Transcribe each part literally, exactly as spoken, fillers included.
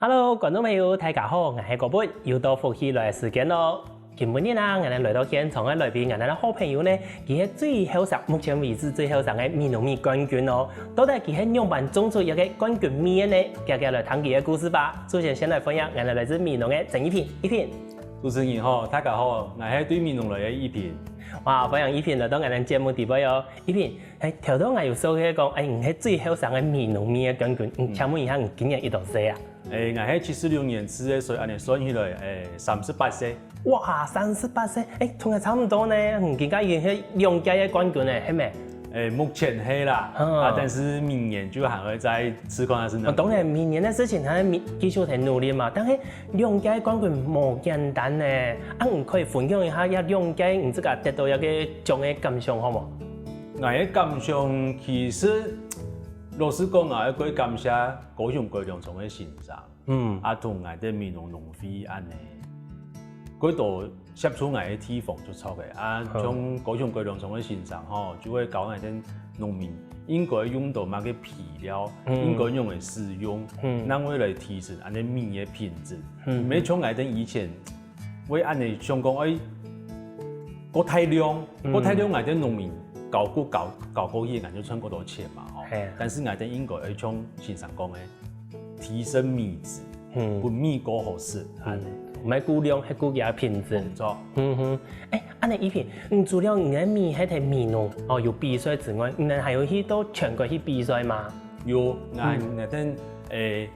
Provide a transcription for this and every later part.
Hello，觀眾朋友，大家好，𠊎係葛本，又到福氣來个時間囉。今晡日啊，𠊎等來到現場个來賓，𠊎等个好朋友呢，佢係最後生，目前為止最後生个美濃味冠軍哦。到底佢係仰般種出這个冠軍味个呢？遽遽來聽佢个故事吧。首先，先來歡迎𠊎等來自美濃个曾一平，一平。主持人好，大家好，𠊎係對美濃來个一平。哇，歡迎一平來到𠊎等節目裡背哦。一平， 欸，頭到𠊎有所以講，欸，你係最後生个美濃味个冠軍，嗯，請問一下，你今年幾多歲啊？欸，𠊎係七十六年次个，所以恁仔算起來，欸，三十八歲。哇，三十八歲，欸，同𠊎差毋多呢，你今下已經係兩屆个冠軍呢，係無？欸，目前係啦，啊，但是明年就還會再試看下係哪。哦，當然，明年个事情還係繼續在努力嘛，但係兩屆冠軍無簡單呢，啊，你可以分享一下這兩屆你自家得到這个獎个感想好無？ 𠊎个感想，其實老實講，𠊎愛過感謝高雄改良場个先生，嗯，啊，同𠊎兜美濃農會恁仔，過多接觸𠊎个地方就著个。啊，像高雄改良場个先生吼，就會教𠊎兜農民應該用到麼个肥料，應該仰仔使用，正會來提升恁仔米个品質。毋係像𠊎兜以前 會恁仔想講，欸，過大量，過大量𠊎兜農民搞過搞搞過去，𠊎就賺過多錢嘛吼。但是𠊎兜應該愛像先生講个，提升米質，分米過好食，恁仔。毋係顧量，係顧佢个品質。無錯。嗯哼，欸，恁仔一平，你除了你个米係在美濃哦有比賽之外，你等還有去到全國去比賽嗎？有，𠊎𠊎兜欸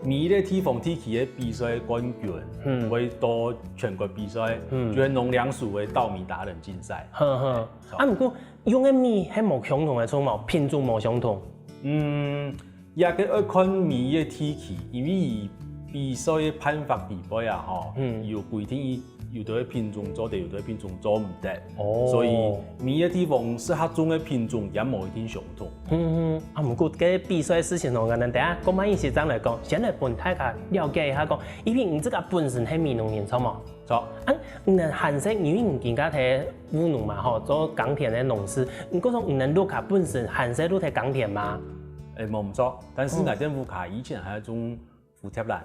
每一個地方地區个比賽冠軍，嗯，會到全國比賽，嗯，就係農糧署个稻米達人競賽。呵呵，啊，毋過用个米係無相同个，著無？品種無相同。嗯，這個愛看每一個地區，因為比賽个辦法裡背啊，吼，嗯，有規定，有兜个品種做得，有兜个品種做毋得。哦，所以每一個地方適合種个品種也無一定相同。 嗯，啊，毋過該比賽个事情哦，𠊎等等下過慢一息正來講，先來分大家了解一下講，一平你自家本身係美濃人，著無？著。啊，你等還細，因為你今下在務農嘛吼，做耕田个農事，你講你等屋下本身還細就在耕田嗎？欸，無毋著，但是𠊎等屋下以前還種 蝴蝶蘭。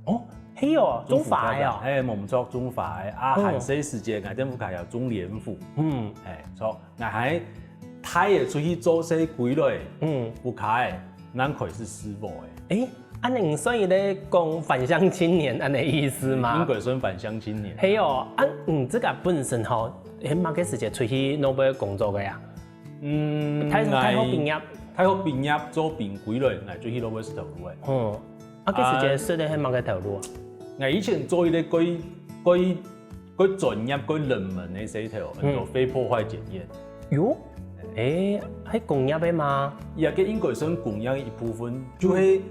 哦，係哦，種花个哦。係，無毋著，種花个。啊，還細時節，𠊎等屋下有種蓮霧。嗯，係，著。𠊎還帶佢出去做事歸來，嗯，屋下个，正開始試播个。欸，恁仔你算係咧講返鄉青年恁仔意思嗎？應該算返鄉青年。係哦，啊，你自家本身吼，係麼个時節出去外背工作个啊？ 嗯，大大學畢業。大學畢業做兵歸來，𠊎就去外背食頭路个。嗯，啊，該時節食个係麼个頭路啊？𠊎以前做一個蓋蓋蓋專業、蓋冷門个事頭，安到非破壞檢驗。喲，欸，係工業个嗎？這個應該算工業个一部分，就係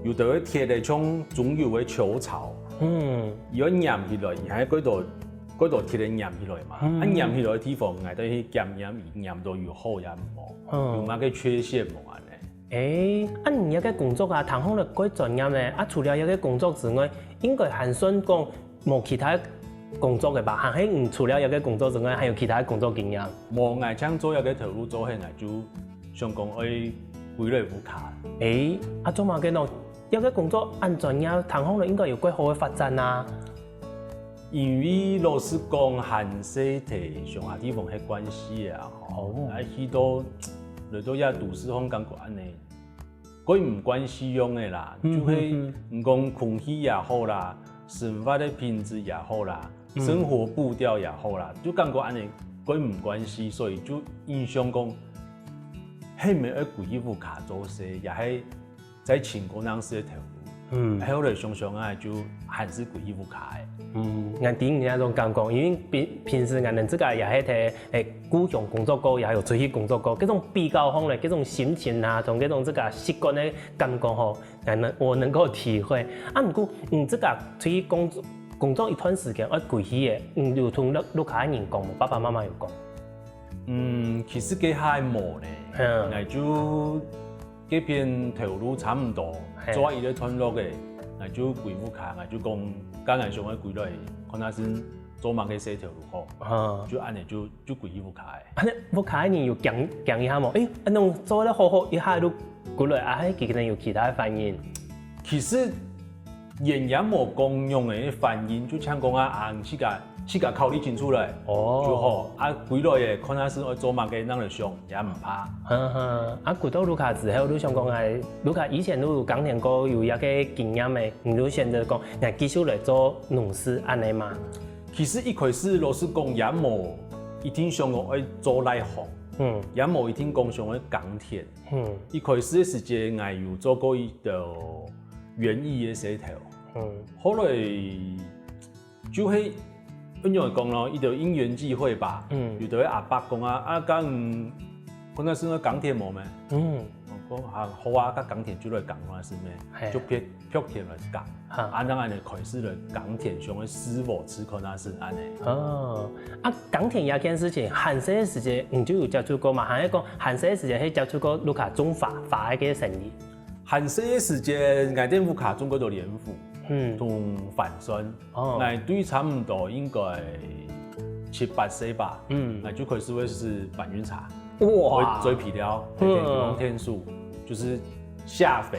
有兜个鐵仔像中油个球槽，嗯，佢愛黏起來，佢還蓋多蓋多鐵仔黏起來嘛。啊，黏起來个地方，𠊎兜去檢驗，佢黏到有好也無好。 有麼个缺陷無恁仔？欸，啊你這個工作啊，聽起來蓋專業呢。啊除了這個工作之外，應該還算講無其他工作个吧？還係你除了這個工作之外，還有其他工作經驗？無，𠊎淨做這個頭路做，𠊎就想講愛歸來屋下。欸，啊做麼个呢？這個工作恁專業，聽起來應該有蓋好个發展啊。 因為老實講，還細在鄉下地方歇慣勢个啊，吼，啊去到來到這都市項感覺恁仔，蓋毋慣勢樣个啦，就係毋講空氣也好啦，生活个品質也好啦，生活步調也好啦，就感覺恁仔蓋毋慣勢，所以就印象講，係毋係愛歸去屋下做事，也係 再尋過另外个頭路。嗯，後來想想啊，就還係歸去屋下个。嗯，𠊎知你該種感覺，因為平平時𠊎等自家也係在欸故鄉工作過，也有出去工作過，這種比較方面，這種心情啊，同這種自家習慣个感覺吼，𠊎能我能夠體會。啊，毋過你自家出去工作工作一段時間，愛歸去个，你有同屋屋下个人講無？爸爸媽媽有講？嗯，其實該下無呢，嗯，𠊎就 該片頭路差毋多，做一個段落个，𠊎就歸屋下，𠊎就講，該𠊎想愛歸來，看下先做麼个事頭路好，就恁仔就就歸去屋下个。恁仔屋下个人有驚驚一下無？欸，恁仔做得好好，一下就歸來，啊，係佢可能有其他个反應。其實原也無共樣个反應，就像講啊，啊，你自家自家考慮清楚來，哦，就好。啊，歸來个看下係愛做麼个，正來想也毋怕。哈哈，啊，過到屋下之後，你想講哎，屋下以前你有耕田過，有一個經驗个，你就選擇講，𠊎繼續來做農事恁呢嘛？其實一開始老實講，也無一定想講愛做哪行，嗯，也無一定講想愛耕田。嗯，一開始个時節，𠊎有做過一條園藝个事頭，嗯，後來 就係恁樣講咯，一條因緣際會吧。嗯，有兜阿伯講啊，啊，該你，可能係該耕田無咩？嗯，我講啊，好啊，該耕田就來耕啦，係咩？係，就劈劈田來耕。啊，正恁呢開始來耕田，想愛試禾試看啊，係恁呢。哦，啊，耕田這件事情，還細个時節你就有接觸過嘛？還係講還細个時節係接觸過屋下種花花个生意？ 還細个時節，𠊎兜屋下種過多蓮霧，嗯，同番檨。哦，𠊎對差毋多應該七八歲吧，嗯，𠊎就開始會駛搬運車，哇，會載肥料，嗯，還有田鼠，就係下肥，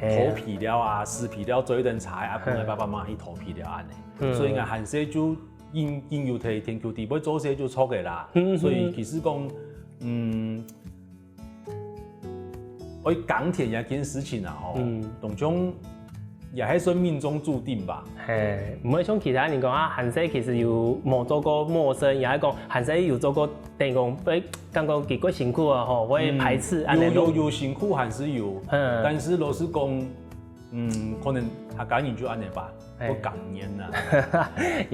馱肥料啊，駛肥料載等車啊，分𠊎爸爸媽媽去馱肥料恁呢。所以𠊎還細就緊緊有在田坵底背做事就著个啦。所以其實講，嗯， 愛耕田這件事情啊，吼，當中也係算命中注定吧。係，毋會像其他人講啊，還細其實有無做過謀生，也係講還細有做過，等於講會感覺佢過辛苦啊，吼，會排斥恁呢。有有有辛苦還係有，嗯，但是老實講，嗯，可能客家人就恁呢吧。 係，不甘願啊。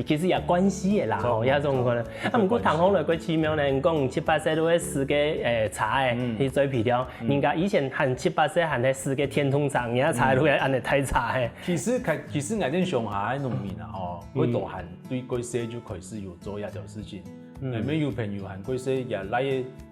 其實也關係个啦，吼，也種可能。啊，毋過聽好來過奇妙呢，你講七八歲都會駛个，誒，車誒，去載肥料，人家以前還七八歲還係駛个電動車，人家車都會恁呢大車誒。其實開，其實𠊎兜鄉下个農民啊，吼，會多還對過細就開始有做這條事情。嗯，有朋友還過細也來个，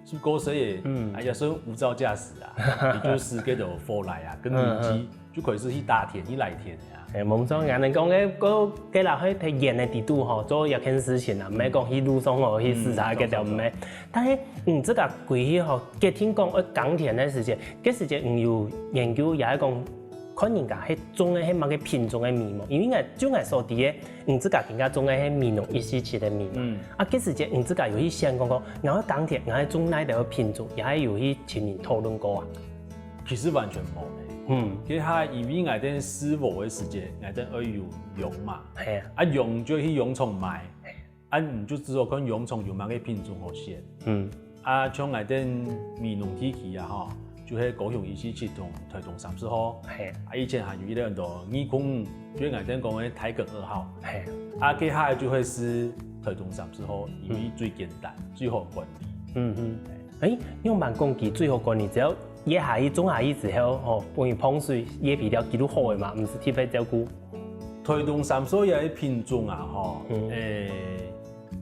係過細个，嗯，啊，也算無照駕駛啊，也就駛該條貨來啊，跟年紀 就開始去打田、去犁田个啊。誒，無錯，𠊎兜講个，个，个啦，去田个底肚吼，做一件事情啊，毋係講去路上吼，去駛車該條毋係。但係，嗯，這個歸去吼，決定講愛耕田个時節，該時節你有研究也係講，看人家係種个係麼个品種个米無？因為𠊎就𠊎所知个，你自家今下種个係美濃一四七个米嘛。嗯。啊，該時節你自家有去想講講，𠊎愛耕田，𠊎愛種哪條品種，也係有去尋人討論過啊？ 其實完全無呢。嗯，該下因為𠊎兜試禾个時節，𠊎兜愛有秧嘛，係啊，啊秧就去秧場買，啊你就知道看秧場有麼个品種好選。嗯，啊像𠊎兜美濃地區啊吼，就係高雄一四七同台東三十號，係，啊以前還有一個很多二空五，就係𠊎兜講个台梗二號，係，啊該下就會係台東三十號，因為最簡單，最好管理。嗯嗯。 誒，仰般講佢最好管理，只要挖下去、種下去之後，吼，分佢膨水、挖肥料，佢就好个嘛，毋使特別照顧。台東三十號个品種啊，吼，誒，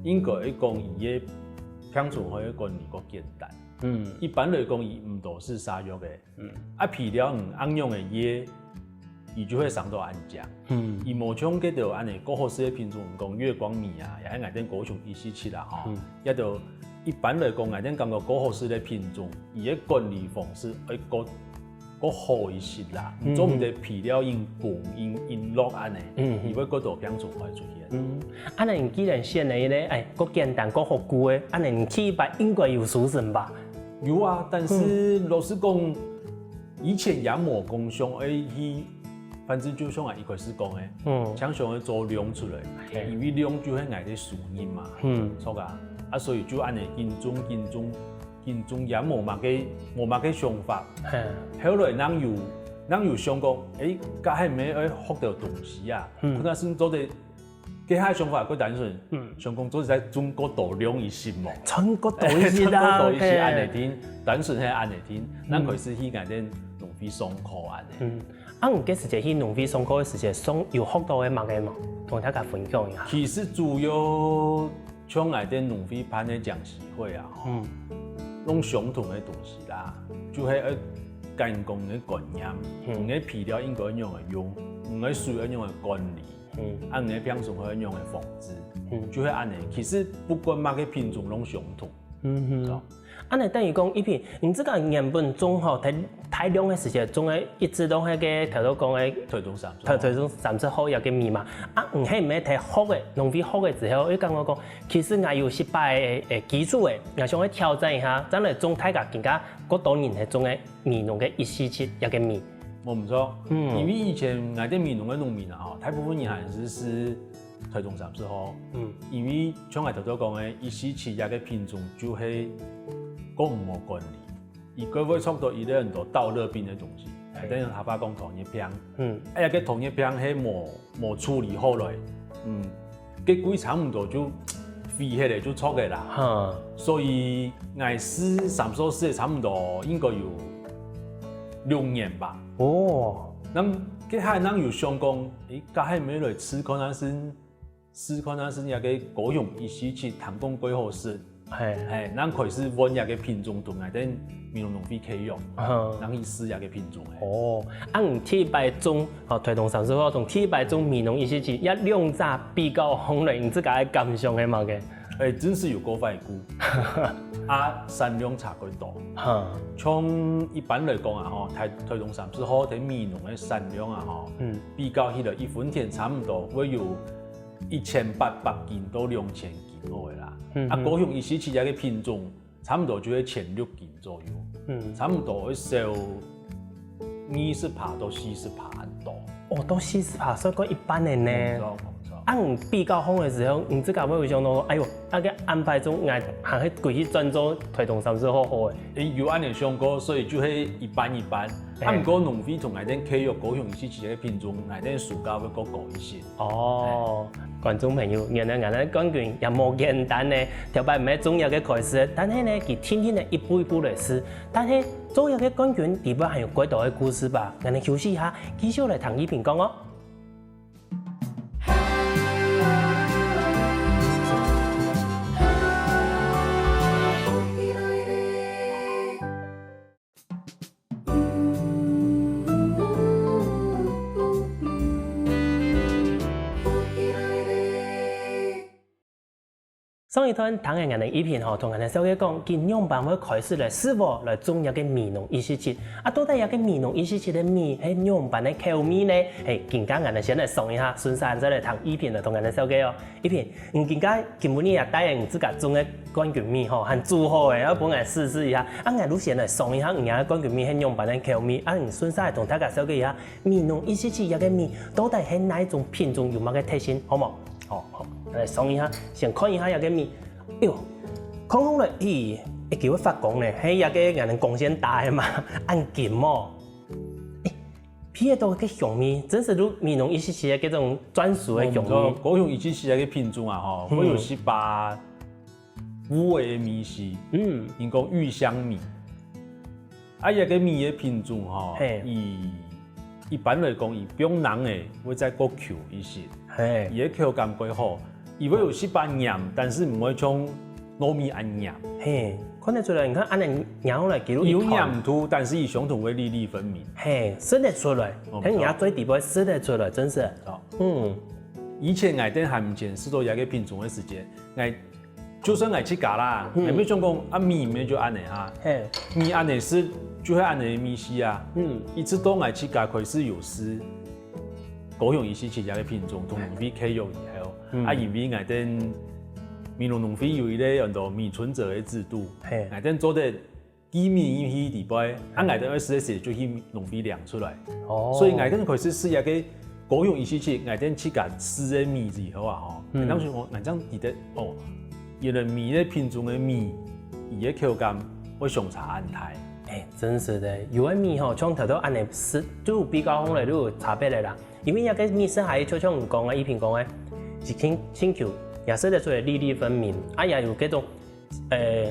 應該講佢个病蟲害个管理較簡單。嗯，一般來講，佢毋多使灑藥个。 嗯，啊肥料你仰仔个挖，佢就會生到恁靚。嗯，佢無像該兜恁仔較好勢个品種，講月光米啊，也係𠊎兜高雄一四七啊，吼，該兜一般來講，𠊎兜感覺較好勢个品種，佢个管理方式愛較較好一息啦，做毋得肥料緊灌緊緊落恁仔，佢會較多病蟲害出現。嗯，恁仔你既然選了一個，誒，較簡單、較好顧个，恁仔你第一擺應該有收成吧？ 有啊，但是老實講，以前也無講想愛去，反正就像𠊎一開始講个，嗯，淨想愛做量出來，因為量就係𠊎个收入嘛，嗯，著啊，啊所以就恁仔緊種緊種緊種，也無麼个無麼个想法。後來正有正有想講，誒，該係毋係愛學兜東西啊？可能係做得 該下想法較單純，想講做得再種較多量一息無？種較多一息啦，種較多一息恁仔定，單純係恁仔定，正開始去𠊎兜農會上課恁仔。嗯，啊你該時節去農會上課个時節，上有學著个麼个無？同大家分享一下。其實主要像𠊎兜農會辦个講習會啊，吼，攏相同个東西啦，就係愛耕種个觀念，你个肥料應該仰仔用，你个水愛仰仔管理， 嗯，啊你个病蟲害仰仔防治，嗯，就係恁仔。其實不管麼个品種攏相同，嗯哼，恁仔等於講，一平，你這個原本種吼，在大量个時節種个，一直都係該頭頭講个，頭中三十，頭，頭中三十號這個米嘛。啊，你係毋係在學个，農會學个時候，又感覺講，其實𠊎有失敗个，誒，基礎个，𠊎想愛挑戰一下，再來種大家更加較多人係種个美濃个一四七這個米。無毋著，嗯。因為以前𠊎兜美濃个農民啊，吼，大部分人還係食頭中三十號，嗯。因為像𠊎頭頭講个，一四七這個品種就係較毋好管理。 佢該會著到一個很多稻熱病个東西，係。等於客話講糖尿病。嗯。哎呀，該糖尿病係無，無處理好來，嗯，該歸差毋多就廢忒了，就著个啦。哈。所以𠊎試三十號試个差毋多應該有六年吧。哦。該該下正有想講，誒，該下毋係來試看啊先， 試看啊先這個高雄一四七聽講蓋好食。係。係，正開始換這個品種同𠊎兜美濃農會契約，嗯。正去試這個品種个。哦，啊，你第一擺種，哦，頭中三十號，同第一擺種美濃一四七，這兩隻比較起來，你自家个感想係麼个？誒，真係有過快顧。啊，產量差蓋多。哈。像一般來講啊，吼，頭，頭中三十號在美濃个產量啊，吼，嗯。比較起來，一分田差毋多會有 一千八百斤到兩千斤好个啦。嗯哼。啊，高雄一四七這個品種，差毋多就係千六斤左右，嗯。差毋多會少二十趴到四十趴恁多。哦，到四十趴，算過一半个呢。無錯，無錯。啊，你比較起來个時候，你自家會有想到講，哎喲，啊，該恁歹種，𠊎還係歸去轉做頭中三十號好个。誒，有恁仔想過，所以就係一半一半。 啊，嘿。毋過農會同𠊎兜契約高雄一四七个品種，𠊎兜个售價會較高一息。哦，觀眾朋友，原來𠊎兜冠軍也無簡單呢，頭擺毋係種藥个開始，但係呢，佢定定个一步一步來試。但係做藥个冠軍，底背還有幾多个故事吧？𠊎兜休息一下，繼續來聽一平講哦。 上一段聽个𠊎兜一平吼，同𠊎兜紹介講，佢仰般會開始來試禾來種這個美濃一四七。啊，到底這個美濃一四七个米係仰般个口味呢？係，今下𠊎兜先來嚐一下，順續再來聽一平來同𠊎兜紹介哦。一平，你今下今晡日也帶來你自家種个冠軍米吼，還煮好个，愛分𠊎試試一下。啊，𠊎就先來嚐一下你个冠軍米係仰般个口味。啊，你順續來同大家紹介一下，美濃一四七這個米到底係哪一種品種，有麼个特性，好無？ 好，好，來嚐一下，先看一下這個米。哎喲，看起來，咦，會叫佢發光呢，係這個𠊎兜光線打个嘛，恁金哦。誒，鼻得到个香味，真係就美濃一四七个這種專屬个香味。無錯，高雄一四七个品種啊，吼，嗯。會有十八 烏个味緒，嗯。人講芋香米。啊，這個米个品種吼，嘿。佢一般來講，佢放冷个會再較Q一息，嘿。佢个口感較好，佢會有十八黏，但是毋會像糯米恁黏。嘿，看得出來，你看恁仔黏落來，佢有一團。有黏度，但是佢相同會粒粒分明。嘿，食得出來，哦，但人家最底背食得出來，真是。哦。嗯。以前𠊎兜還毋曾試到這個品種个時節，𠊎 就算𠊎自家啦，嗯。𠊎乜想講，啊，米乜就恁仔啊。嘿。米恁仔食，就係恁仔个味緒啊。嗯。一直到𠊎自家開始有試高雄一四七這個品種，同農會契約以後，嗯。啊，因為𠊎兜美濃農會有一個叫做米存折个制度，嘿。𠊎兜做得 寄米去底背，啊，𠊎兜愛食个時就去農會領出來。哦。所以𠊎兜開始試這個高雄一四七，𠊎兜自家試个米以後啊，吼，嗯。當時𠊎，𠊎正記得，哦，原來米个品種个米，佢个口感會相差恁大。誒，真是的，有个米吼，像頭頭恁仔食，就比較起來就有差別个啦。因為這個米食下去，就像你講个，一平講个，係盡，盡Q，也食得出來粒粒分明，啊，也有這種 誒，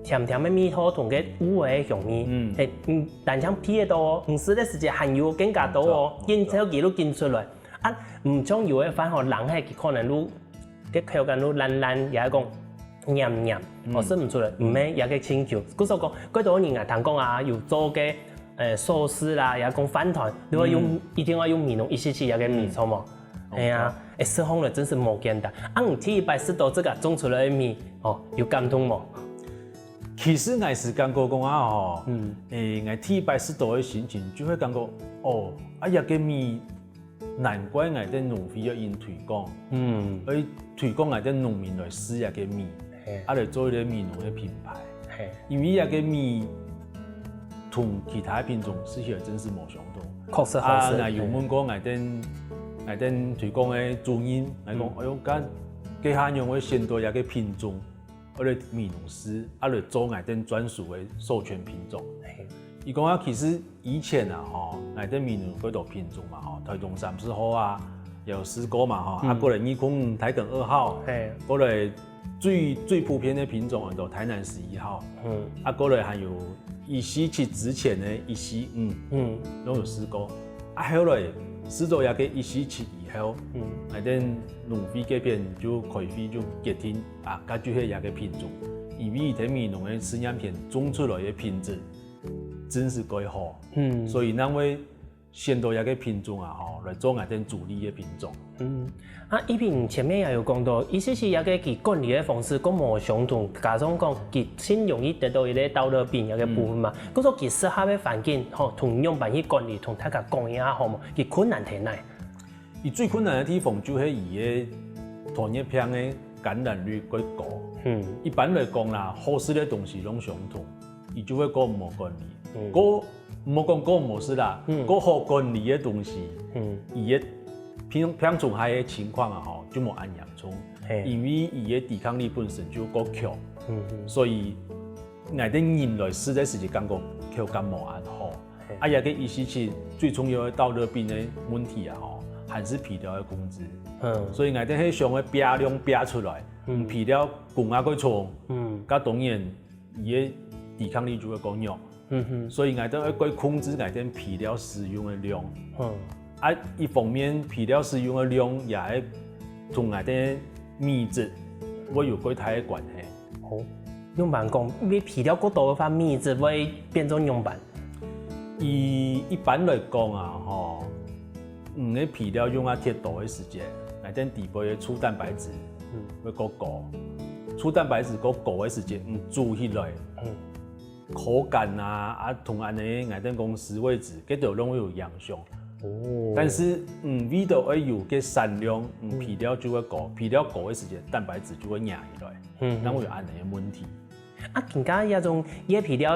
甜甜个味道同該烏个香味，嗯。誒，嗯，單淨鼻得到哦，毋食个時節還有更加多哦，無錯，無錯。緊摷佢就緊出來。啊，毋像有个飯吼，冷忒佢可能就，該口感就爛爛，也係講黏黏，嗯。哦，食毋出來，毋係也个親像。故所講，幾多人啊，聽講啊，有做个，誒，壽司啦，也講飯糰，你愛用，嗯。一定愛用美濃一四七這個米，嗯。著無？ 係啊，誒，食起來真是無簡單。啊，你第一擺食到自家種出來个米，哦，有感動無？其實𠊎係感覺講啊吼，嗯，誒，𠊎第一擺食到个心情就會感覺，哦，啊，這个米難怪𠊎等農會愛恁推廣，嗯，愛推廣𠊎等農民來試這个米，係，啊來做一个米農个品牌，係，因為這个米同其他品種食起來真係無相同。確實好食。啊，𠊎有問過𠊎等𠊎等推廣个主任，𠊎講，哎喲，該該下仰會選到這个品種？ 愛來美濃市，啊來做𠊎等專屬个授權品種。佢講啊，其實以前啊吼，𠊎等美濃有幾多品種嘛吼，台東三十號啊，也有四個嘛吼，啊過來二空五台梗二號，過來最最普遍个品種安到台南十一號，啊過來還有一四七之前个一四五，嗯，攏有四個。啊後來試到這个一四七以後，𠊎等農會該片就開會就決定 啊，該就係這个品種，因為佢在美濃个試驗田種出來个品質真係蓋好，嗯，所以正會選到這个品種啊吼，來做𠊎等主力个品種。嗯，啊，一平前面也有講到，意思係這个佢管理个方式，各無相同，加上講佢盡容易得到一个稻熱病這个部分嘛，故所佢適合个環境吼，同樣般去管理，同大家講一下好無？佢困難在哪？ 佢最困難个地方就係佢个糖尿病个感染率較高。嗯，一般來講啦，好食个東西攏相同，佢就會較毋好管理。嗯，較毋好講較毋好食啦，嗯，較好管理个東西，嗯，佢个病病蟲害个情況啊吼，就無恁嚴重，係，因為佢个抵抗力本身就較強，嗯嗯，所以𠊎等人來食个時節，感覺口感無恁好。 啊，這个一四七最重要个稻熱病个問題啊吼，還係肥料个控制。嗯，所以𠊎等係想愛排量排出來，嗯，肥料供啊較重，嗯，該當然佢个抵抗力就會較弱。嗯哼，所以𠊎等愛較控制𠊎等肥料使用个量。嗯，啊，一方面肥料使用个量也係同𠊎等个米質會有較大个關係。 哦，仰般講，你肥料較多个話，米質會變做仰般？以一般來講啊吼，你个肥料用啊忒多个時節，𠊎等底背个粗蛋白質會較高。粗蛋白質較高个時節，你煮起來，口感啊，啊同恁仔𠊎等講滋味質，該兜攏會有影響。哦，但是你為著愛有个產量，你肥料就會高，肥料高个時節，蛋白質就會硬起來。 嗯，正會有恁仔个問題。啊，今下這種這肥料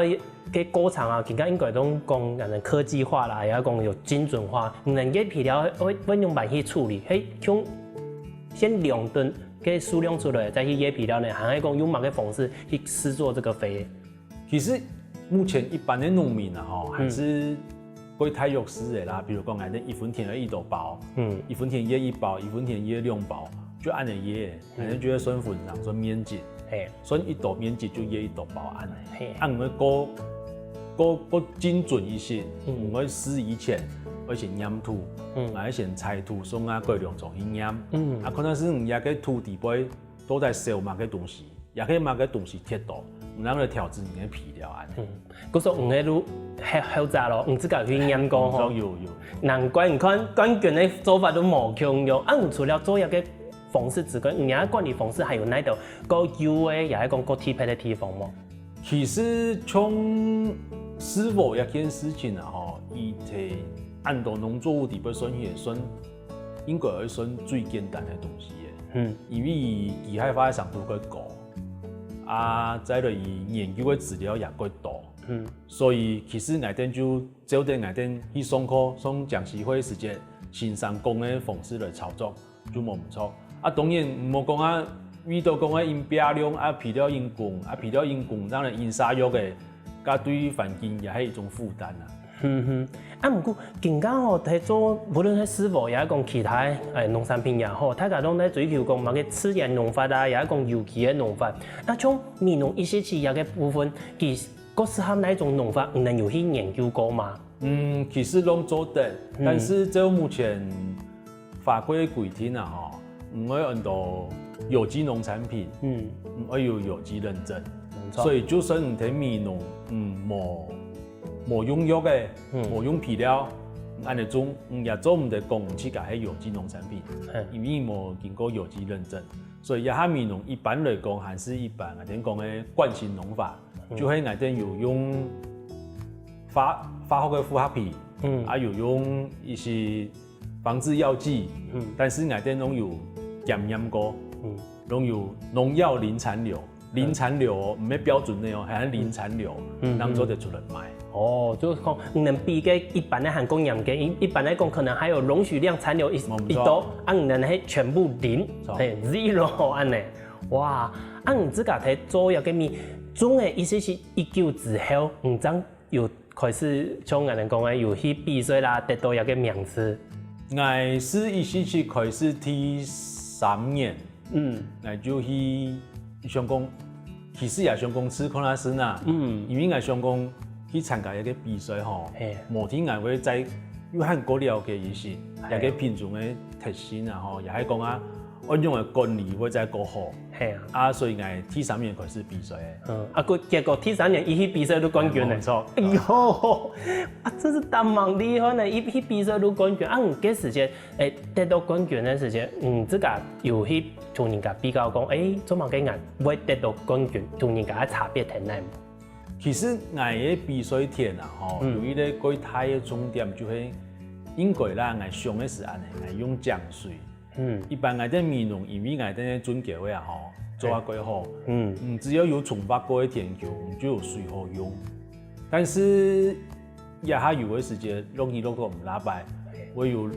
个過程啊，今下應該都講可能科技化啦，也講有精準化，你這肥料會會仰般去處理？係用先量等个數量出來，再去這肥料呢，還係講用麼个方式去試做這个肥？其實目前一般个農民啊吼，還係較大約數个啦，比如講，𠊎等一分田愛幾多包，嗯，一分田愛一包，一分田愛兩包，就恁仔愛。 反正就係算分成，算面積，係，算幾多面積就愛幾多包恁仔。係，啊，你愛較較較精準一息，你愛試以前，愛先驗土，嗯，愛先採土，送啊改良場去驗，嗯，啊，看下係你這个土底背到底少麼个東西，也係麼个東西忒多，你正來調整你个肥料恁仔。嗯，故所你个路後後者咯，你自家去驗過吼。有有。難怪你看冠軍个做法都無共樣，啊，你除了做這个 方式之外，你个管理方式還有哪兜較優个，也係講較特別个地方無？其實像飼鵝這件事情啊吼，佢在恁多農作物底背算起來算，應該會算最簡單个東西个。嗯，因為佢機械化个程度較高，啊，再來佢研究个資料也較多。嗯，所以其實𠊎等就照等𠊎等去上課，上講習會時節，先生講个方式來操作。 就無毋著。啊，當然，毋好講啊，為著講啊，因排量啊，肥料因供，啊，肥料因供，當然因殺藥个，該對環境也係一種負擔啊。嗯哼，啊，毋過，今下吼，在做，無論係飼鵝也係講其他个，欸，農產品也好，大家攏在追求講麼个自然農法啊，也係講有機个農法。啊，像美濃一四七這个部分，佢較適合哪一種農法，你等有去研究過嗎？ 嗯，其實攏做得，但是照目前法規規定啊吼，毋會恁多有機農產品，嗯，毋會有有機認證，無錯。所以就算你在美濃，嗯，無無用藥个，嗯，無用肥料，恁仔種，嗯，也做毋得講自家係有機農產品，嗯，因為無經過有機認證，所以這下美濃一般來講還係一般，𠊎等講个慣性農法。就係𠊎兜有用化化學个複合皮，嗯，啊有用一些防治藥劑，嗯，但是𠊎兜攏有檢驗過，嗯，攏有農藥零殘留，零殘留哦，毋係標準个哦，還係零殘留，嗯，正做得出來賣。哦，就係講，毋能比个一般个還過嚴格，一一般來講可能還有容許量殘留一一多，啊毋能係全部零，係zero恁呢。哇，啊你自家在做這个米，種个意思係幾久之後，你正有開始像𠊎兜講个有去比賽啦，得到這个名次。𠊎係一四七開始第三年，嗯，𠊎就去想講，其實也想講試看啊先啊，嗯，因為𠊎想講去參加一个比賽吼，係，無定𠊎會再又還過了解一些，係，這个品種个特性啊吼，也係講啊， 愛仰般管理會再過好。係啊。啊所以𠊎第三年開始比賽个。嗯，啊結果第三年一去比賽就冠軍了。無錯。哎喲，啊真係當蠻厲害呢！一去比賽就冠軍，啊你該時節，欸，得到冠軍个時節，你自家有去同人家比較講，欸，做麼个𠊎會得到冠軍，同人家个差別在哪無？其實𠊎个比賽田啊，吼，有一个最大个重點就係應該啦，𠊎想个係恁呢，𠊎用井水。 嗯，一般𠊎兜美濃，因為𠊎兜个圳溝个啊吼，做啊蓋好，嗯，你只要有種植過个田坵，你就有水好用。但是這下有个時節，落雨落到毋罅擺，會有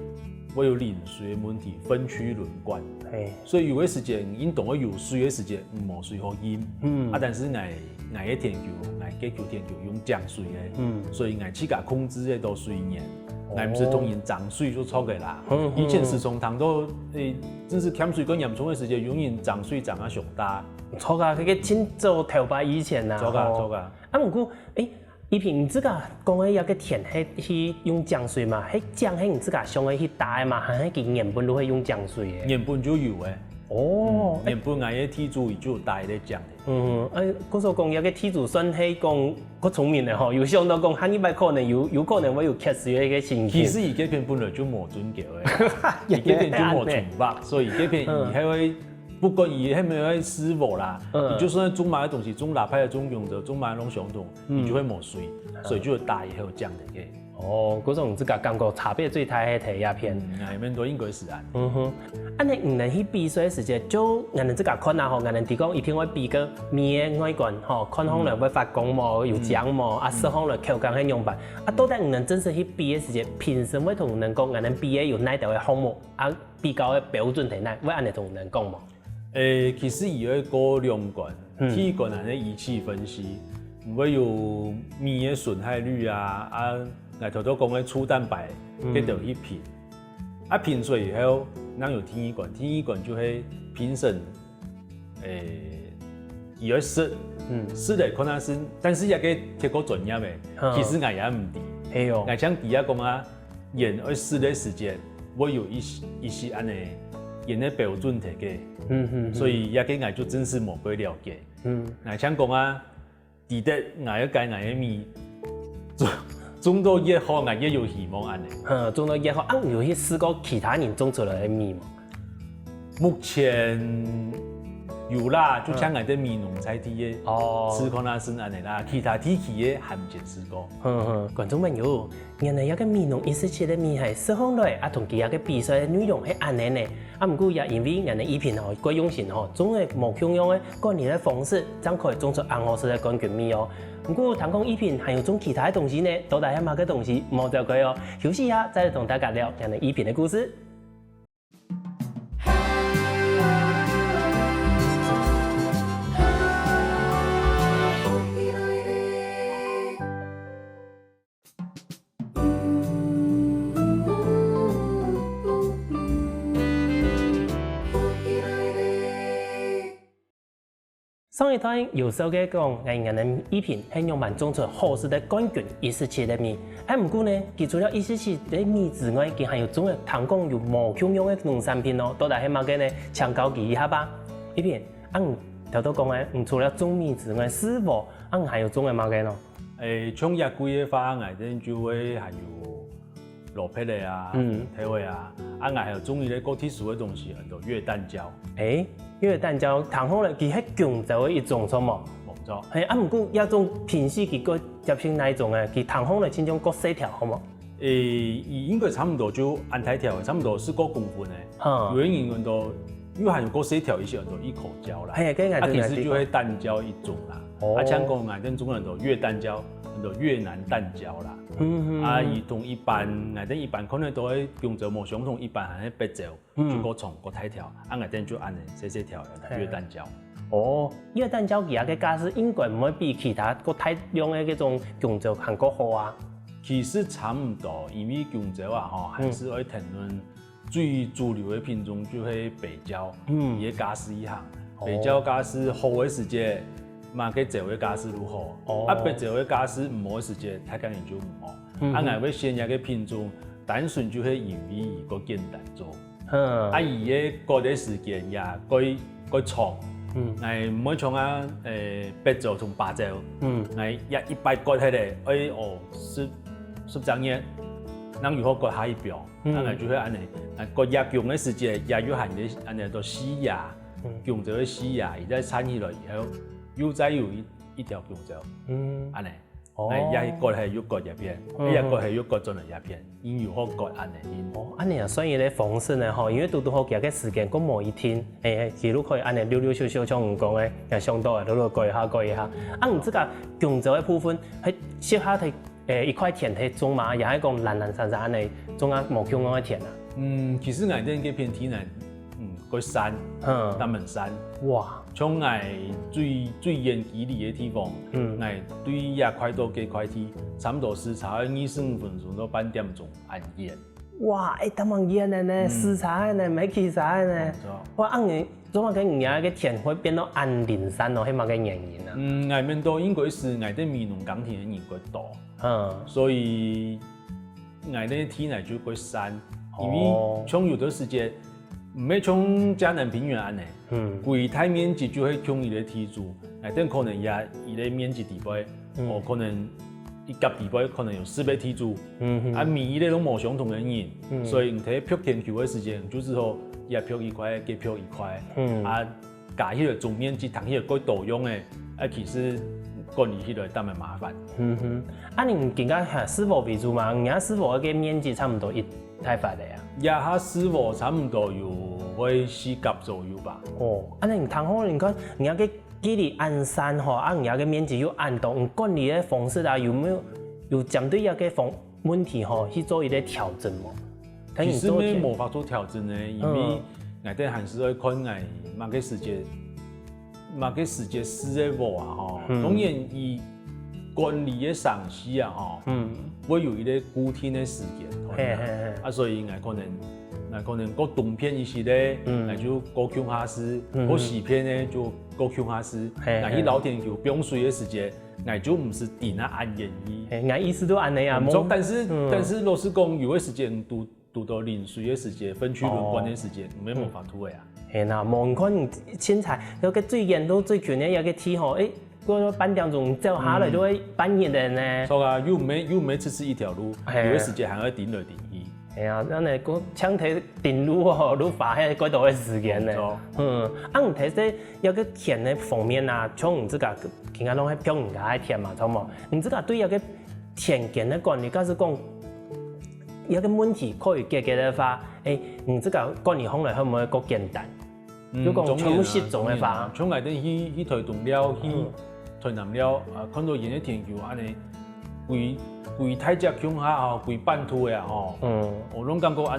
會有淋水个問題，分區輪灌。係，所以有个時節，你應當愛有水个時節，你無水好用。嗯，啊但是𠊎 𠊎个田坵，𠊎个坵田坵用井水个，嗯，所以𠊎自家控制个到水源，𠊎毋使同人爭水就著个啦。以前時常聽到，欸，真係欠水蓋嚴重个時節，有人爭水爭啊上大。著啊，該个盡早頭擺以前啊，著啊著啊。啊毋過，欸，一平你自家講个這个田係去用井水嘛，該井係你自家想愛去打个嘛，還係佢原本就會用井水个？原本就有个。哦，原本𠊎个地主佢就有打一个井。 嗯，欸，故所講這个地主算係講較聰明个吼，有想到講下二擺可能有有可能會有缺水个一个情形。其實佢該片本來就無圳溝个，佢該片就無種植，所以佢該片佢還會，不管佢係毋係會試無啦，佢就算種麼个東西，種辣白个、種芎仔，種麼个攏相同，佢就會無水，所以就打以後降的个。 哦，故所你自家感覺差別最大係在這片。嗯，𠊎面對應該係恁。嗯哼，恁呢你兜去比賽个時節，就𠊎兜自家看啊吼，𠊎兜提供一定會比个米个外觀吼，看起來會發光無，有靚無，啊食起來口感係仰般。啊到底你兜正式去比个時節，評審會同你兜講，𠊎兜比个有哪兜个項目，啊比較个標準在哪，會恁呢同你兜講無？ 欸，其實佢會過兩關，第一關係儀器分析，會有米个損害率啊，啊𠊎頭頭講个粗蛋白，該兜去評。啊評出以後，正有第二關，第二關就係評審，欸，佢愛食，食來看啊先，但是這个忒過專業个，其實𠊎也毋知。係哦，𠊎淨知啊講啊， 佢愛食个時節，會有一一息恁呢，佢个標準在該。嗯嗯，所以這个𠊎就真實無蓋了解。嗯，𠊎淨講啊，知得𠊎愛改𠊎个米，種種到越好，𠊎越有希望恁呢。嗯，種到越好，啊有去試過其他人種出來个米無？ 目前有啦，就像𠊎兜美濃在地个試看啊先恁呢啦，其他地區个還毋曾試過。哼哼，觀眾朋友，原來這个美濃一四七个米係食起來啊同佢這个比賽个內容係恁呢呢。啊毋過也因為𠊎兜一平吼蓋用心吼，種个無共樣个管理个方式，正可以種出恁好食个冠軍米哦。毋過聽講一平還有種其他个東西呢，到底係麼个東西？莫走開哦，休息一下再來同大家聊𠊎兜一平个故事。 上一段有紹介講，𠊎兜一平係仰般種出好食个冠軍一四七个米。啊毋過呢，佢除了一四七个米之外，佢還有種个聽講有無共樣个農產品哦，到底係麼个呢？請教佢一下吧。一平，啊你頭頭講个，你除了種米之外，係無，啊你還有種个麼个呢？欸，像這季个話，𠊎兜就會還有 蘿蔔仔啊，嗯，豆仔啊，啊𠊎還有種一个較特殊个東西，安到月旦椒。欸，月旦椒，聽好了，佢係弓蕉个一種，著無？無，係，啊，毋過這種平時佢个葉莘哪一種个，佢聽起來親像較細條，好無？欸，佢應該差毋多就恁大條个，差毋多十過公分个。哈。有个人講到，又還有較細條一息，講到一口椒啦。係，該𠊎啊，其實就係疸椒一種啦。哦。啊，像講𠊎等中國人講越疸椒，講到越南疸椒啦。嗯，嗯。啊，佢同一般，𠊎等一般可能都會弓蕉無相同，一般還係白蕉。 嗯。就較長、較大條，啊，𠊎等就恁仔細細條，嘿。越疸椒。哦，越疸椒佢个價數應該毋會比其他較大量个該種弓蕉還較好啊？其實差毋多，因為弓蕉啊，吼，嗯。還係愛談論最主流个品種就係白蕉，嗯。佢个價數一項。哦。白蕉價數好个時節，麼个蕉个價數就好。哦。啊，白蕉个價數毋好个時節，大概也就毋好。嗯哼。啊，𠊎會選這个品種，單純就係因為佢較簡單做。 嗯。啊，佢个割个時間也較，較長。嗯。𠊎毋會像啊，欸，白蕉同芭蕉。嗯。𠊎也一擺割下來，愛哦，十，十隻月，正有好割下一標。嗯。啊，𠊎就係恁仔，啊，割越弓个時節，也有還个恁仔个細芽，嗯。弓蕉个細芽，佢再生起來以後，又再有一，一條弓蕉。嗯。恁仔。 哦。哎，也係割下又割一片，嗯。也割下又割轉來一片，因有好割恁仔因。哦，恁仔啊，算一個方式呢吼，因為堵堵好佢个時間，過無一定，哎，佢就可以恁仔溜溜咻咻，像你講个，也想到个，溜溜割一下，割一下。啊，你這個弓蕉个部分，係適合在，哎，一塊田地種嘛，也係講懶懶散散恁仔種啊，無共樣个田啊？嗯，其實𠊎等這片地呢，嗯，過山，嗯。大門山。哇。 像𠊎最，最遠距離个地方，嗯。𠊎對這塊到該塊地，差毋多駛車愛二十五分鐘到半點鐘恁遠。哇，哎，當蠻遠个呢，嗯。駛車个呢，毋係騎車个呢。無錯。哇，恁仔，做麼个你个田會變到恁靈山哦？係麼个原因啊？嗯，𠊎面到應該係𠊎等美濃耕田个人較多。嗯。所以 𠊎等地泥就較散，因為哦。像有个時節，毋係像嘉南平原恁仔，嗯。歸大面積就係共一個地主，𠊎等可能也一個面積底背，嗯。哦，可能一甲底背可能有四個地主，嗯哼。啊，每一個都無相同个人，嗯。所以你在贌田坵个時節，你就只好這贌一塊，該贌一塊，嗯。啊， 加起來總面積，聽起來較多樣个，啊，其實管理起來當然麻煩。嗯哼，啊，你今下係蒔田為主嘛？你个蒔田个面積差毋多幾大塊个啊？這下蒔田差毋多有會四甲左右吧。哦，啊，你聽好，你看，你个距離恁散吼，啊，你个面積又恁大，你管理个方式啊，有無有，有針對這個方，問題吼，去做一個調整無？ 其實乜無法度調整呢，因為嗯。𠊎等還係愛看𠊎麼个時節，麼个時節蒔个禾啊吼。嗯。當然，佢管理个程序啊吼，嗯。會有一個固定个時間。嘿，嘿，嘿。啊，所以𠊎可能，𠊎可能過冬片一息咧，嗯。𠊎就過共下蒔，嗯。過西片呢就過共下蒔。嘿，𠊎去蒔田坵放水个時節， 𠊎就毋使等啊恁遠去。嘿，𠊎意思都恁仔啊，嗯，無，但是，嗯。但是老實講，有个時節堵，堵到臨水个時節，分區輪灌个時節，哦。毋係無法度个啊。嘿吶，無你看你凊彩，該個最遠到最近个一個地吼，誒，過半點鐘走下來就會半日个呢。嗯。著啊，又毋係，又毋係直直一條路，嘿。有个時節還愛踮來踮去。 係啊，恁仔講，像在頂路哦，路花係過多个時間呢。無錯。嗯，啊，你在這一個田个方面啊，像你自家，今下攏係贌人家个田嘛，著無？你自家對一個田間个管理，假使講，一個問題可以解決个話，誒，你自家管理起來會毋會較簡單？ 嗯，就講全部集中个話。當然啊，當然啊。像𠊎等去，去台東尞，去嗯。台南尞，啊，看到𠊎等个田坵恁仔，歸，歸大隻共下吼，歸半途个啊吼。嗯。𠊎攏感覺恁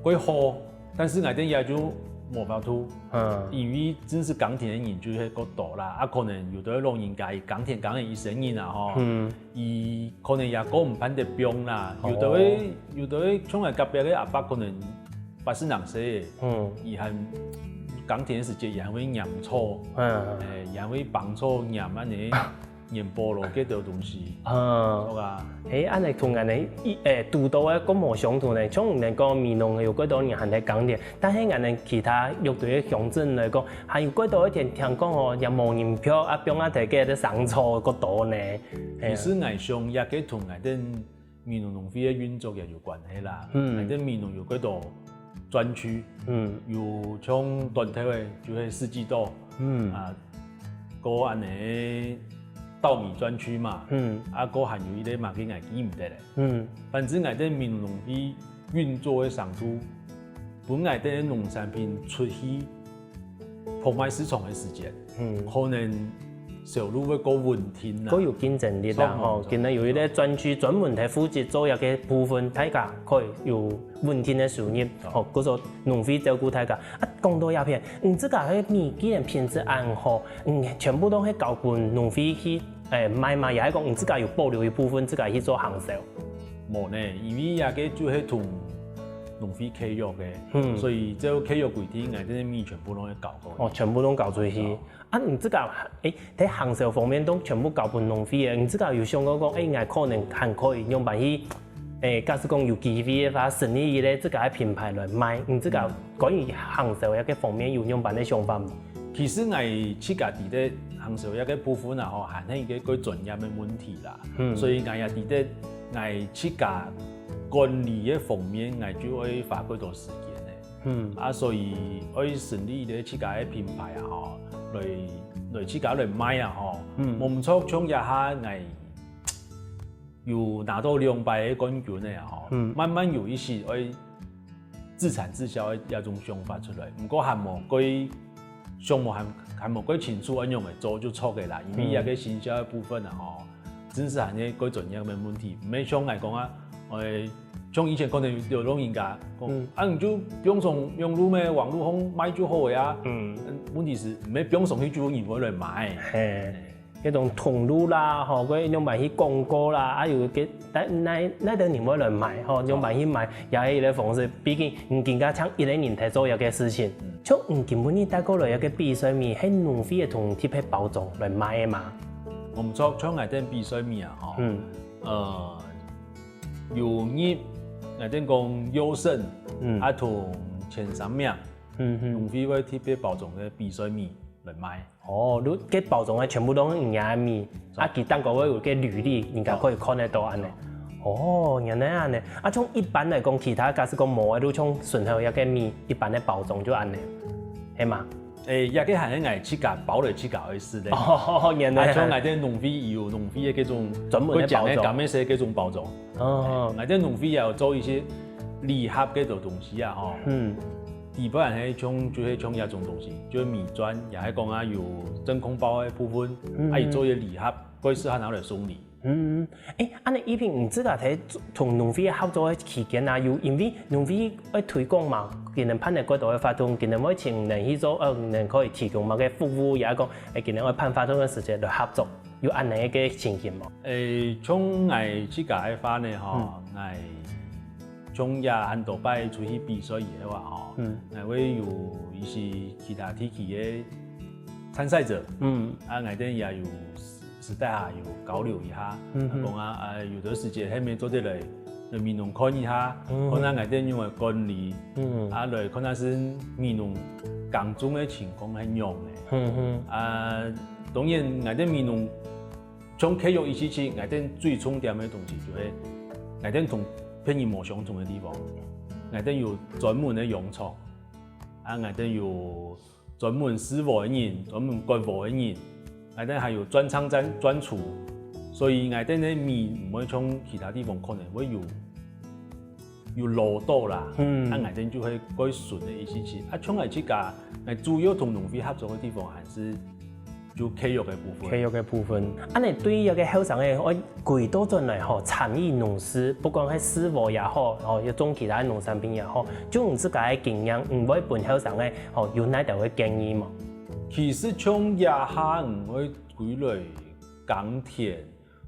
仔，較好，但是𠊎等也就無法度。嗯。因為真實耕田个人就係較多啦，啊，可能有个老人家，佢耕田耕了一生人啊吼。嗯。 佢可能也過毋盼得放啦。哦。有个會，有个會，像𠊎隔壁个阿伯可能八十零歲个，嗯。佢還耕田个時節，佢還會拈草，嗯。誒，佢還會挷草、拈恁仔，拈菠蘿，該兜東西。嗯。著啊。誒，恁仔同𠊎等一，誒，堵到个較無相同呢。像你等講美濃有幾多人還在耕田，但係𠊎等其他六堆个鄉鎮來講，還有幾多一點聽講哦，也無人贌啊，放啊在該个生草較多呢。 其實𠊎想，這個同𠊎等美濃農會个運作也有關係啦。嗯。𠊎等美濃有幾多專區，嗯。有像短頭个，就係四季豆，嗯。啊，過恁仔稻米專區嘛，嗯。啊，過還有一個麼个𠊎記毋得咧。嗯。反正𠊎兜美濃農會運作个程度，分𠊎兜个農產品出去拍賣市場个時節，嗯。可能銷路會較穩定啦。較有競爭力啦，吼，相對來講。今日有一個專區專門在負責做這個部分，大家可以有穩定个收入，好。吼，故所農會照顧大家。啊，講到這片，你自家个米既然品質恁好，嗯，全部都係交分農會去，誒，賣嘛，也係講你自家有保留一部分自家去做行銷？無呢，因為這個就係同農會契約个，嗯。所以照契約規定，𠊎兜个米全部都會交過。哦，全部都交出去。哦。 啊，你自家，誒，在行銷方面都全部交分農會个，你自家有想過講，誒，𠊎可能還可以仰般去，誒，假使講有機會个話，成立一個自家个品牌來賣，你自家關於行銷个這個方面有仰般个想法無？其實𠊎自家知得行銷這個部分啊，吼，還係一個較專業个問題啦。嗯。所以𠊎也知得𠊎自家管理个方面，𠊎就愛花較多時間个。 嗯。啊，所以愛成立一個自家个品牌啊，吼，來，來自家來賣啊，吼。嗯。無毋著，像這下𠊎有拿到兩擺个冠軍个啊，吼。嗯。慢慢有一些愛自產自銷个這種想法出來，毋過還無較，想無還，還無較清楚愛仰般做就著个啦，因為這個行銷个部分啊，吼， 真實還係較專業个問題，毋係像𠊎講啊，誒，像以前可能有，有老人家講，嗯。啊，你就毋用上網路咩，網路項賣就好个啊。嗯。問題係，毋係毋用上去就有人會來買。嘿，該種通路啦，吼，該仰般去廣告啦，啊，有个，哪，哪，哪兜人會來買，吼，仰般去賣，也係一個方式。畢竟你今下淨一個人在做這個事情，嗯。像你今晡日帶過來這個比賽米，係農會个同你特別包裝來賣个嘛？ 無毋著，像𠊎兜比賽米啊，吼，嗯。呃，有入𠊎兜講優勝，嗯。啊，同前三名，嗯，嗯。農會會特別包裝个比賽米來賣。哦，你該包裝个全部都係你个米，著。啊，佢頂高會有個履歷，人家可以看得到恁仔。著。哦，原來恁仔。啊，像一般來講，其他假使講無个，就像順後一個米，一般个包裝就恁仔，係嘛？ 誒，這個還係𠊎自家包來自家愛食个。哦，原來。啊，像𠊎兜農會有農會个該種，專門个包裝。會講个甘味色該種包裝。哦。誒，𠊎兜農會也有做一些禮盒該種東西啊，吼。嗯。底背還係像，就係像這種東西，就係米磚，也係講啊有真空包个部分，嗯。啊，有做一些禮盒，過適合拿來送禮。 嗯，誒，恁仔，一平，你自家在同農會合作个期間啊，有因為農會愛推廣嘛，佢等辦个較多个活動，佢等會請人去做，呃，人可以提供麼个服務，也講，誒，佢等愛辦活動个時節來合作，有恁仔个情形無？誒，像𠊎自家个話呢，吼，嗯。𠊎像也恁多擺出去比賽以後啊，吼，嗯。𠊎會有一些其他地區个參賽者，嗯。啊，𠊎兜也有 私底下有交流一下，嗯哼。講啊，啊，有个時節係毋係做得來，來美濃看一下，嗯哼。看下𠊎兜仰般管理，嗯。啊，來看下係美濃耕種个情況係仰仔。嗯哼。啊，當然，𠊎兜美濃，像契約一七七，𠊎兜最重點个東西就係，𠊎兜同別人無相同个地方，𠊎兜有專門个養殖，啊，𠊎兜有 專門飼鵝个人，專門割鵝个人，𠊎兜還有專倉專，專廚，所以𠊎兜个米毋會像其他地方可能會有，有老到啦，嗯。啊，𠊎兜就會較純个一些些。啊，像𠊎自家，𠊎主要同農會合作个地方還係就契約个部分。契約个部分。恁仔對於這個後生个，𠊎 歸倒轉來吼，參與農事，不管係飼鵝也好，吼，又種其他農產品也好，就你自家个經驗，你會分後生个，吼，有哪兜个建議無？其實像這下你會歸來耕田，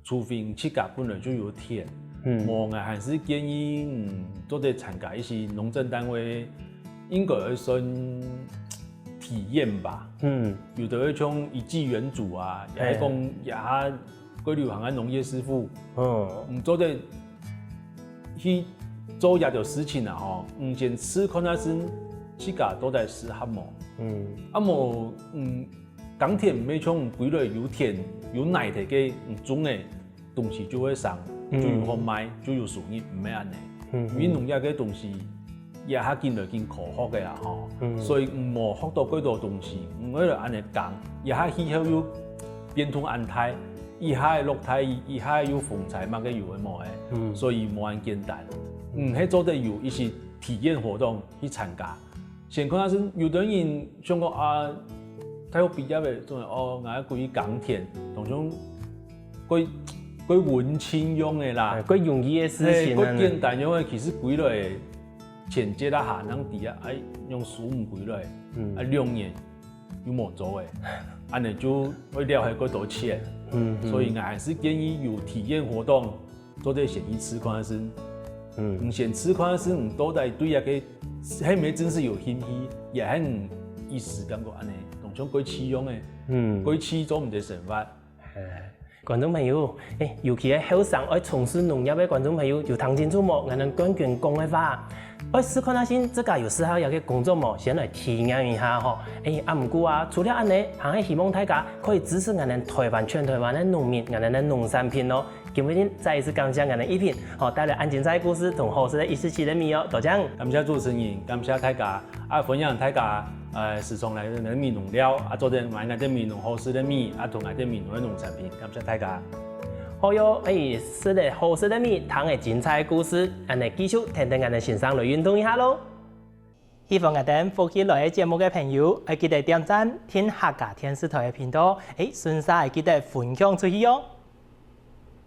除非你自家本來就有田，嗯。無，𠊎還係建議，嗯，做得參加一些農政單位，應該會算體驗吧。嗯。有个會像一技園主啊，也係講這下 較流行个農業師傅，嗯。你做得去做這兜事情啊，吼，你先試看下先，自家到底適合無？嗯。啊無，嗯，耕田毋係像歸來有田有泥地个，你種个東西就會生，嗯。就有好賣，就有收入，毋係恁仔。嗯，因為農業个東西，也較緊來緊科學个啦吼。所以毋好學到幾多東西，毋會來恁樣講，也較氣候又變動恁大，一下落大雨，一下又風災，麼个有个無个，所以無恁簡單。嗯，係做得有一些體驗活動去參加。先看下先，有的人想講啊，大學畢業个，總係哦，𠊎愛歸去耕田，當像過過文青樣个啦，過容易个事情啊，過簡單樣个，其實歸來前節啊，下能知啊，哎，用書毋歸來，啊兩年又無做个，恁樣就會了係過多錢。所以𠊎還是建議有體驗活動，做得先去試看先。嗯，先試看先，你到底對這个係毋係真係有興趣，也係你一時感覺恁樣，當像過去樣个，嗯，過去做毋得生活。 觀眾朋友，欸，尤其係後生愛從事農業个觀眾朋友，有聽清楚無？𠊎等冠軍講个話，愛試看下先，自家有適合這个工作無？先來體驗一下吼。欸，啊毋過啊，除了恁樣，還係希望大家可以支持𠊎等臺灣全臺灣个農民，𠊎等个農產品哦。今晡日再一次感謝𠊎等一品，吼，帶來恁精彩个故事同好食个一息息个米哦，多謝。感謝主持人，感謝大家。 啊，歡迎大家，呃，時常來𠊎等美濃尞，啊，做得買𠊎等美濃好食个米，啊，同𠊎等美濃个農產品，感謝大家。好喲，欸，食了好食个米，聽了精彩个故事，恁樣繼續跈等𠊎等先生來運動一下囉。喜歡𠊎等福氣來了節目个朋友，愛記得點讚、訂客家電視台个頻道，欸，順續愛記得分享出去哦。